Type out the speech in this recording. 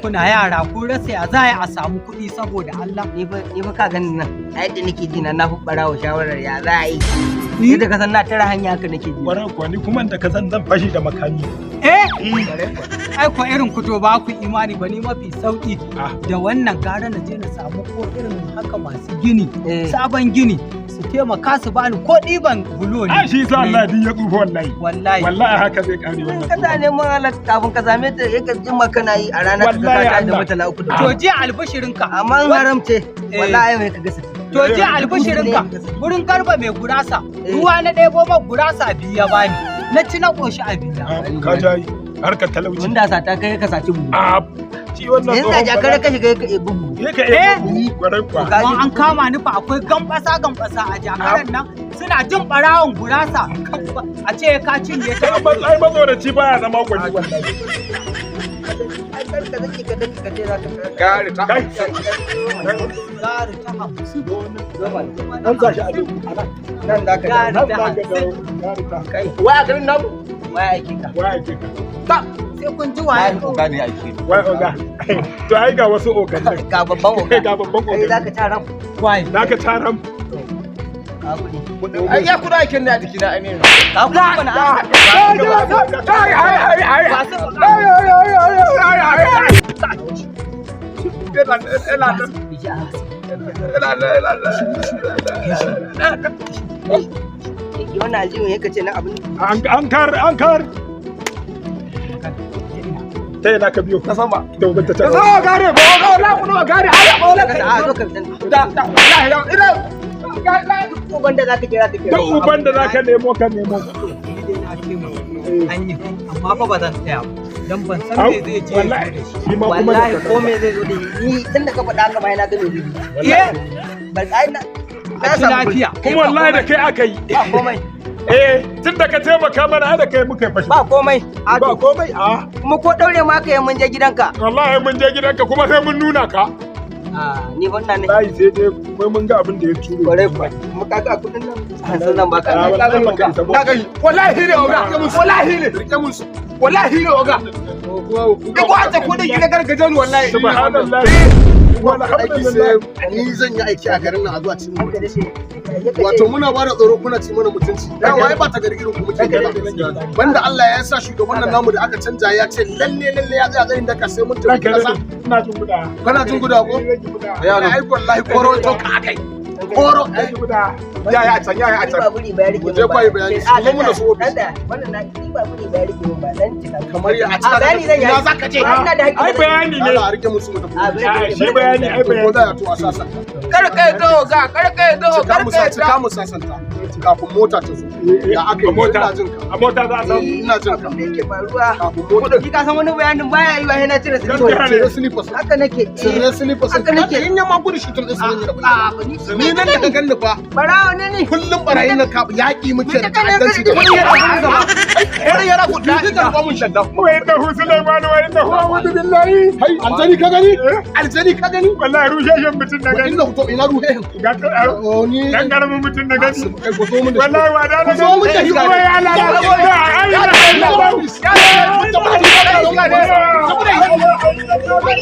Kuna yara kun rasa ya za a samu kuɗi saboda Allah. Ni fa ka ganin nan a yadda nake ji na fi barawo shawarar ya za a yi. Yadda ka san na tara hanya, haka nake ji. Kwarai kuwa, ni kuma da ka san zan fashi da makami. Eh, ai ko irin kuto ba ku imani ba, ni mafi sauki da wannan gara na je na samu ko irin haka masu gini, sabon gini, su taimaka su bani ko ɗiban bulo ne. A shi sa Allah din ya tsufa wallahi. Wallahi. Wallahi haka zai kare wannan. Kana neman halak kafin ka same ta, ya ka jima kana yi a rana ka Wallahi ka da Allah. mutala 3 da To jiya albishirinka. Amma in haram ce, Eh. wallahi mai ka ga 60. To jiya albishirinka, wurin Garba mai gurasa, ruwa na ɗebo man gurasa biyu ya bani. Na ci na ƙoshi a biya. Ah, ka jayi harkar talauci. Mun da sata kai ka saci buhu. A shi wannan Yanzu a jakar ka shiga ka ebi buhu. Ya ka iya buhu kwarai kuwa. Ka Amma an kama ni fa, akwai gambasa gambasa a jakaran nan, suna jin ɓarawon gurasa a ce ka cinye ta. Ai matsoraci baya zama gwani wallahi. Ai kar ka zaki ka daki ka ce za ka Gari ta. Kai. Gari ta 50. An sa shi a dubu. Nan za ka Gari Nan ta za ka 50. dawo. Gari ta. Kai. Waya garin namu? Waya aike ka? Waye ke ka? Ba, sai kun ji waye. Oga ne aike. Waye oga? To ai ga wasu ogannin. Ga babban oga. Ga babban Kai za ogan. ka taram. Waye. Za ka taram. Ka kuɗi. Ai ya kuɗa aikin ne a jikina ai ne. Ka kuɗi mana. Ai ai ai ai. Ba su Ai ai ai ai ai ai. Ela ela ela ela ela. Wannan aljihun ya ce na abin. An kar an kar. Ta ina ka biyo? Ta sama. To ban ta Ta sama gare ba ga wala kuɗa gare ai ba wala. A zo ka fitan. Da da wallahi ina Uban da zaka kira ka kira. Duk uban da zaka nemo ka nemo. Ni dai na ce musu an yi, amma fa ba zan tsaya ba. Dan ban san Au, me zai je ya zo wallahi da shi. shi ma kuma Wallahi da ko me zai zo da shi, ni tun da ka faɗa haka ma yana ga me zai zo. Eh, Ban ai na a ci lafiya. Kuma wallahi da kai aka yi. Ba komai. Eh, tun da ka taimaka mana ai da kai muka yi fashi. Ba komai. A Ba to komai a. Kuma ko daure ma ka yi mun je gidanka. Wallahi mun je gidanka kuma sai mun nuna ka. A ni wannan ne. Wallahi sai dai mai mun ga abin da ya turo. Kwarai kuwa. Kuma kaga a kudin nan 50 zan baka. Ah, wallahi baka isa ba. Na gani. Wallahi ne oga. Wallahi ne. Rike musu. Wallahi ne oga. Ki kwace kudin ki na gargajen wallahi. Subhanallah. Aiki sai ni zan yi aiki a garin nan a zuwa ci mun mutunci. Wato muna ba da tsaro kuna ci mana mutunci. Dama ai ba ta gari irin ku muke ba. Banda Allah ya sa shugaban nan namu da aka canja ya ce lalle lalle ya tsaya tsayin daka sai mun tafi Ranka kasa. daɗe, ina jin guda. Kana jin guda ko? Ina jin guda. Ai wallahi koro to ka akai. Koro. Ina jin guda. Ya ya can ya ya Ni can. ba buri ba ya rike Mu je mun ba. kwayi bayani, A, su zo mu da su ofis. dan da, wannan na ni ba buri ba ya rike mun ba dan cika. Kamar ya a A cika. bayani zan yi. Ina za ka je? Ina da haƙƙi. Ai bayani ne. Allah a rike musu mu tafi. A bayani. A, shi bayani ai To ko bayani. za ya to a sasanta. Kar kai do oga, kar kai do, Cika kar mu kai cika mu sasanta. Kafin mota ta zo. Ya aka yi A mota. ina jin ka. A mota za a samu. Ina jin ka. Abin da yake faruwa. Kafin mota. Ki ka san wani bayanin baya yi wa yana cire Gaskiya slippers. ne. Cire slippers. Haka nake. Cire slippers. Haka nake. In ya ma gudu shutul din sun yi rabu. A ba ni. Ni nan da ka ganni fa Barawo ne ni. kullum barayin nan ka yaƙi muke da ta'addanci da Wani yana gudu gaba. Wani yana gudu. Ni ka rufa mun shadda. Wa innahu Sulaiman wa innahu a'udhu billahi. Hai, aljani ka gani? Aljani ka gani? Wallahi rusheshen mutum na Wa gani. inna to ina ruhehin. Ga ta Oh ni dan karamin mutum na gani. Kai ko zo mun da shi. Wallahi wa da na Ku zo mun da shi. Wai Allah la la. Ai la la. Tafi da shi. Tafi da shi.